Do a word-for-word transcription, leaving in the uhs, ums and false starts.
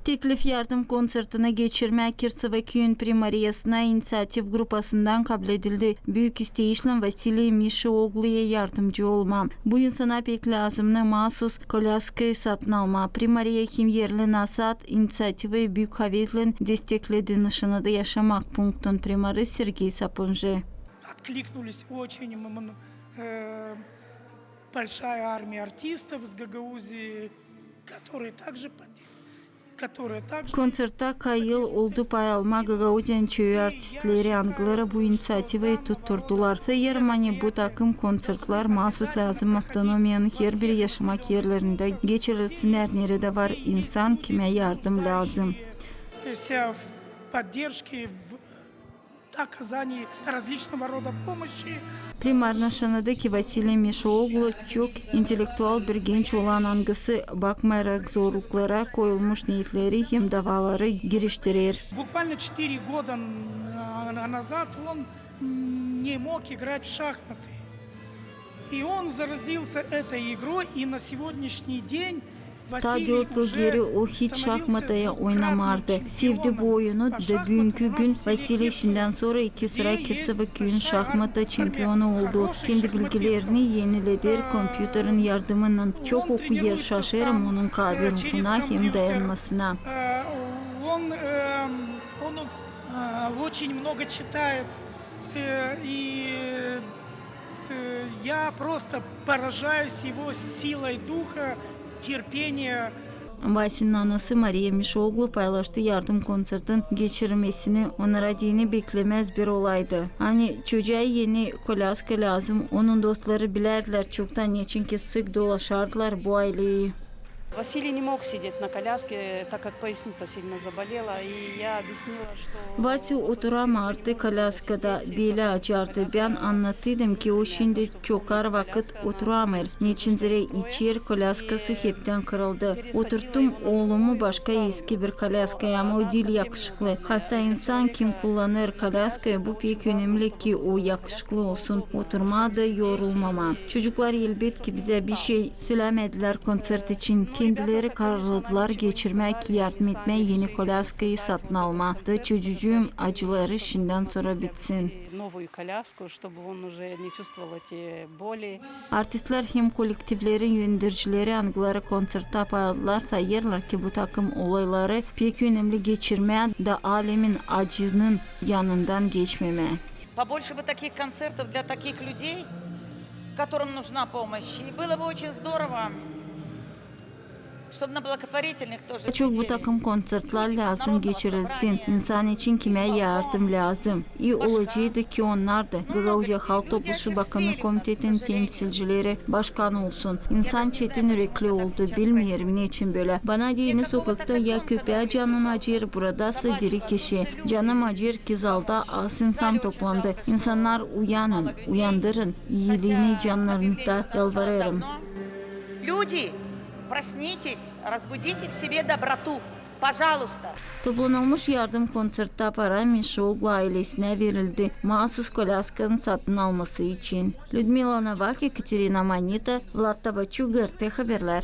Teklif yardım konsertini geçirmää Kirsova küüyün primariyasına iniţiativ grupasından kabledildi. Büük isteyişlän Vasiliy Mişoogluya yardımcı olmaa. Bu insana pek lääzımnı maasus kolyaskayı satın almaa. Primariya hem erli nasaat iniţiativayı büük haveslän destekledi. Nışanada yaşamak punktun primarı Sergey Sapunji. Откликнулись очень м- м- э, большая армия артистов с Гагаузии, которые также поддерживали. Konsertä kayıl oldu pay almaa Gagauziyanın çoyu artistleri, angıları bu iniţiativayı tutturdular. Sayêrım, ani bu takım konsertlär maasus lääzım avtonomiyanın herbir yaşamak erlerindä geçirilsinnär, neredä var insan, kimä yardım lääzım. Вся в поддержке, в оказании различного рода помощи. Primarnı şanadı ki, Vasiliy Mişooglu çok intellektual bir genç olan, angısı, bakmayarak zorluklara, koyulmuş neetleri hem davaları giriştirer. Буквально четыре года н- назад он не мог играть в шахматы. И он заразился этой игрой, и на сегодняшний день Taa dört yıl geeri o hiç şahmataya oynamardı. Sevdi bu oyunu da büünkü gün Vasiliy şindän sora iki sıra Kirsova küüyün şahmata çempionu oldu. Kendi bilgilerini enileder kompyuterin yardımınnan. Çok okuyêr, şaşêrım onun kaabil ruhuna hem dayanmasına. Он очень много читает, и я просто поражаюсь его силой духа, терпения. Vasinin anası Mariya Mişooglu paylaştı yardım konsertin geçirilmesini. Onara deyni beklemäz bir olaydı. Ani çocuğa eni kolyaska lääzım, onun dostları bilärdilär çoktan, neçinki sık dolaşardılar bu ayleyi. Василий не мог сидеть на коляске, так как поясница сильно заболела, и я объяснила, что... Vasiliy oturamardı kolyaskada, beli acardı. Bän annattıydım ki, o şindi çokar vakıt oturamêêr, neçin zerä içer kolyaskası heptän kırıldı. Oturttum oolumu başka eski bir kolyaskaya, ama o diil yakışıklı. Hasta insan, kim kullanêr kolyaskayı, bu pek önemli, ki o yakışıklı olsun, oturmaa da yorulmamaa. Çocuklar, elbetki, bizä bişey sölämedilär konsert için. Kendileri kararladılar geçirmää ki yardım etmää, eni kolyaskayı satın almaa da çocucuun acıları şindän sora bitsin. Новую коляску, чтобы он уже не чувствовал эти боли. Artistlär hem kollektivlerin yöneticilerinden, angıları konserttä pay aldılar, sayêrlar ki, bu takım olayları pek önemli geçirmää da alemin acısının yanından geçmemää. Побольше бы таких концертов для таких людей, которым нужна помощь. И было бы очень здорово, чтобы на благотворительных тоже... Çok bu takım konsertlär lääzım geçirilsin insan için, kimä yardım lääzım. İi olaceydı ki, onnar da Gagauziya Halk Topluşu Bakımnı Komitetinin temsilcileri, başkan olsun. İnsan çetin ürekli oldu, bilmeerim, neçin bölä. Bana deyni sokakta ya köpää canın acıyêr, burada sa diri kişi. Canım acıyêr ki, zalda az insan toplandı. İnsannar, uyanın, uyandırın iilini cannarınızda, yalvarêrım. Люди, проснитесь, разбудите в себе доброту, пожалуйста. Toplanılmış yardım konserttä para Mişooglu ailesinä verildi, maasus kolyaskanın satın alması için. Lüdmila Novak, Ekaterina Manita, Vlad Tabaçuk, GRT Haberlär.